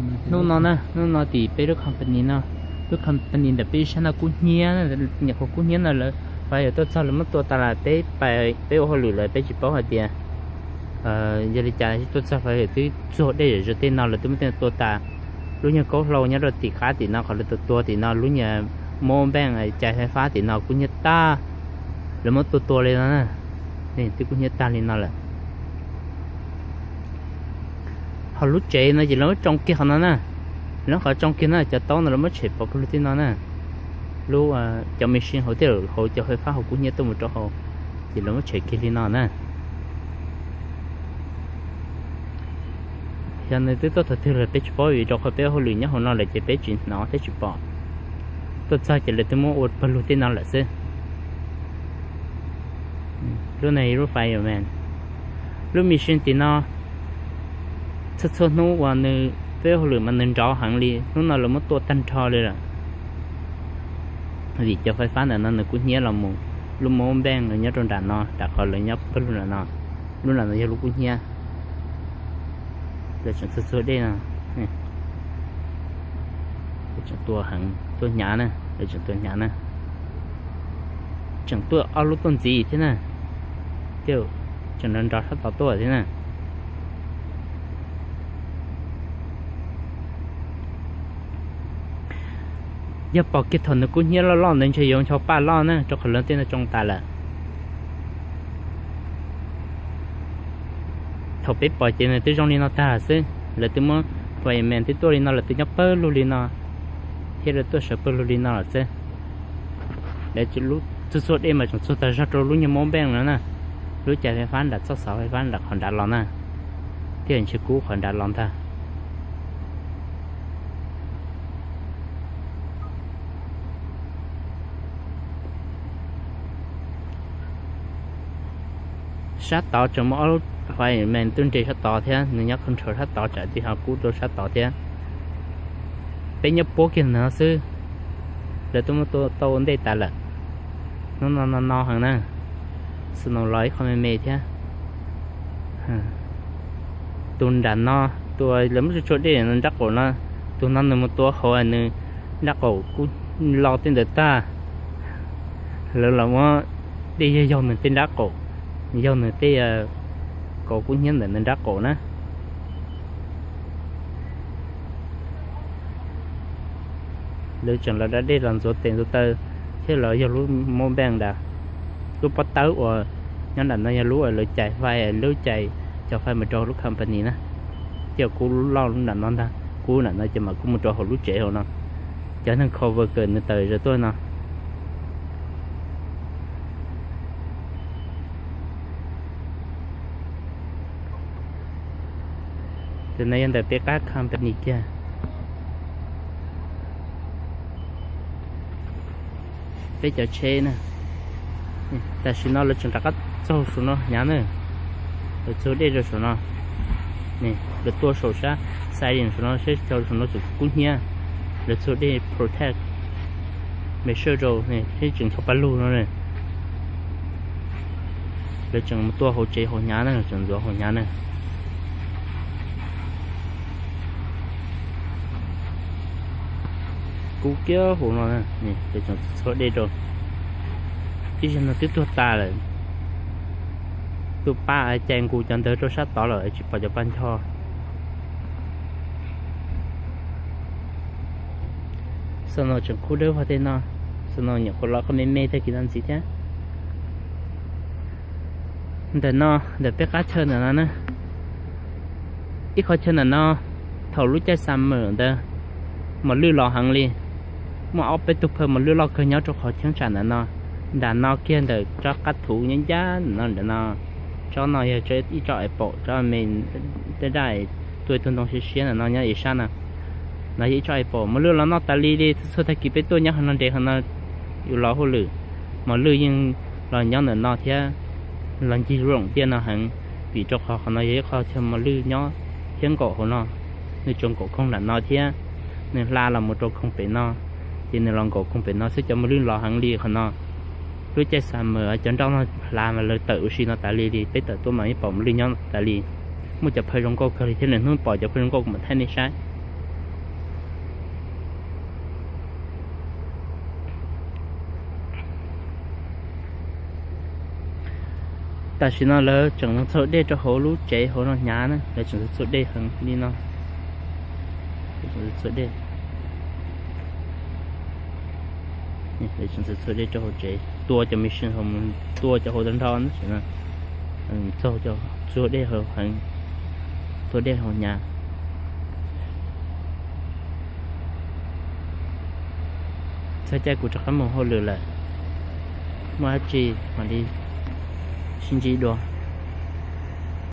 Hnub no na, hnub no tim peb lub company no, lub company ntawm peb ib sab no kub hnyiab, nyuam qhuav kub hnyiab no lawv, fire tuaj txog lawv muab tua tas lawm, peb, peb ua hauj lwm lawm peb tsis paub hais tias yog li cas tuaj txog fire twb txuag dej zom zaws tej no lawv twb muab tej no tua tas. Lub nyuag kaub hlau nyob rau tim qab tim no qhov lawv tua tua tim no lub nyuag mob npeej cai fais fab tim no kub hnyiab tag, lawv muab tua tua li no na, twb kub hnyiab tag li no lawm. Ho lub tsev no ces lawv muab tsoo kiag qhov no na, lawv qhov tsoo kiag no cov taub no lawv muab tshem pov pawg lug tej no na. Lub, cov machine hauv tej hauv cov fais fab hauv kub hnyiab tuaj mus rau hauv, ces lawv muab tshem kiag li no na. Yog nws twb tuaj thaum twg lawm peb tsis paub vim rau qhov peb ua hauj lwm nyob hauv no lawm ces peb tsis hnov thiab tsis pom. Tuaj txog ces lawv twb muab ua pawg lug tej no lawm xwb. Lub no lub fireman, lub machine tim no txhua txhua hnub uas nws, peb ua hauj lwm mas nws nrov heev li, hnub no lawv muab tua tag nrho li lawm. Vim cov fais fab ntawm no nws kub hnyiab los mus, lub mob npeej nyob rau nram no, nram qhov lawv nyob pawg lug nram no, lub nram no yog lub kub hnyiab. Lawv tseem txuag txuag dej no, tseem tua heev tuaj hnyav na, lawv tseem tua hnyav na, tseem tuaj ob lub tuaj ntxiv thiab na, tseem nrov nrov sab tod tuaj thiab na. Yog pom kiag thaum nws kub hnyiab loj loj ntawd ntshe yuav ncho paj loj na rau qhov lawv tej no tsoo tas lawm. Thaum peb pom ces nws twb zoo li no tag xwb, lawv twb muab fireman twb tuaj li no, lawv twb nyob pawg lug li no, thiab lawv tuaj sawv pawg lug li no lawm xwb. Lawv txuag txuag dej mas tseem txuag tas zog rau lub nyuag mob npeej no na, lub cai fais fab nram txoj xov fais fab nram qhov nrad los na, thiab ntshe kub qhov nrad los ntag. Sab tod tseem muaj ob lub fireman tuaj nres sab tod thiab, nws nyob control sab tod tsam tsis ho kub rau sab tod thiab. Peb nyob puab kiag ntawm no xwb, lawv twb muab tau ua ntej tas lawm. Hnub no no no heev na, snow los ib qho me me thiab. Tus nram no, tus lawv muab tsuag tsuag dej nrab qaum no, tus no nws mus tua hauv nws nrab qaum kub lo tej ntawd tag. Lawv los muab dej yaug yaug nws tej nrab qaum, yaug nws tej kauv kub hnyiab ntawm nws nrab qaum na. Lawv tseem los da dej los ntxuav tes ntxuav taw thiab los yog lub mob npeej ntawd. Lub pob tawb uas nyob nram no yog lub uas lawv cais fais, lub cais cov fais mus rau lub company na. Ces kub lub loj lub nram no ntag, kub nram no ces mam kub mus rau hauv lub tsev hauv no. Cov neeg cover nws tawm zog tuaj no. Tus no yog ntawm peb qab company kiag. Peb cov tsheb na, tam sim no lawv tseem rov qab txaug saum no hnyav na. Lawv txaug dej rau saum no, lawv tua saum sab siren saum no seb cov saum no tseem kub hnyiab. Lawv txaug dej protect, make sure rau seb tseem ncho paj lug no. Lawv tseem mus tua hauv tsev hauv hnyav na, tseem ntxuav hauv hnyav na. Kub kiag hauv no, lawv tseem txaug dej rau. Ib zaug no twb tuag tas lawm. Tus pa cais nqus cov ntawd rau sab tod lawm tsis pom cov pa ncho. Snow tseem kub dawb vog tej no, snow nyuam qhuav los qhov me me tag kis no ntxiv thiab. Ntawm no, ntawm peb qab chaw ntawm no na, ib qhov chaw ntawm no, thaum lub caij summer ntawd, mos lwj los heev li. Muaj ob peb tug phaw mos lwj loj kawg nyob rau qhov cheeb tsam ntawm no. Nram no kiag ntawm tsob qab thuv nyob ncaj ntawm no, ntawm no, tsob no yog ib tsob apple, tsob me, tej daj, tuaj ib tug ntoo siab siab ntawm no nyob ib sab na. No yog ib tsob apple, mos lwj los noj tas li li, txhua txhua tag kis peb tuaj nyob qhov no nres qhov no yus los hauj lwm, mos lwj yeej los nyob ntawm no thiab, los ncig lub loom tiaj no heev, vim rau qhov qhov no yog ib qho chaw mos lwj nyob thiab nkaum hauv no. Nws tsuas nkaum koog nram no thiab, nws hla los mus rau koog pem no, ces nws los nkaum koog pem no xwb, cov mos lwj los heev li qhov no. Lub caij summer cov nroj no hla mas lawv tawm ua si no tas li li, peb tawm tuaj mas yeej pom mos lwj nyob tas li. Muaj cov phaw zoo nkauj kawg li thiab, lwm hnub pom cov phaw zoo nkauj kuv mam thaij nej saib. Tam sim no lawv tseem txhua dej rau hauv lub tsev hauv no hnyav na, lawv tseem txhua dej heev li no. Txhua dej, txhua dej rau hauv tsev, tua cov machine hauv mus tua cov hauv tag nrho na. Txhua dej, tua dej hauv hnyav. Txog caij kuv rov qab mus hauj lwm lawm, muaj dab tsi mam li sib ntsib dua.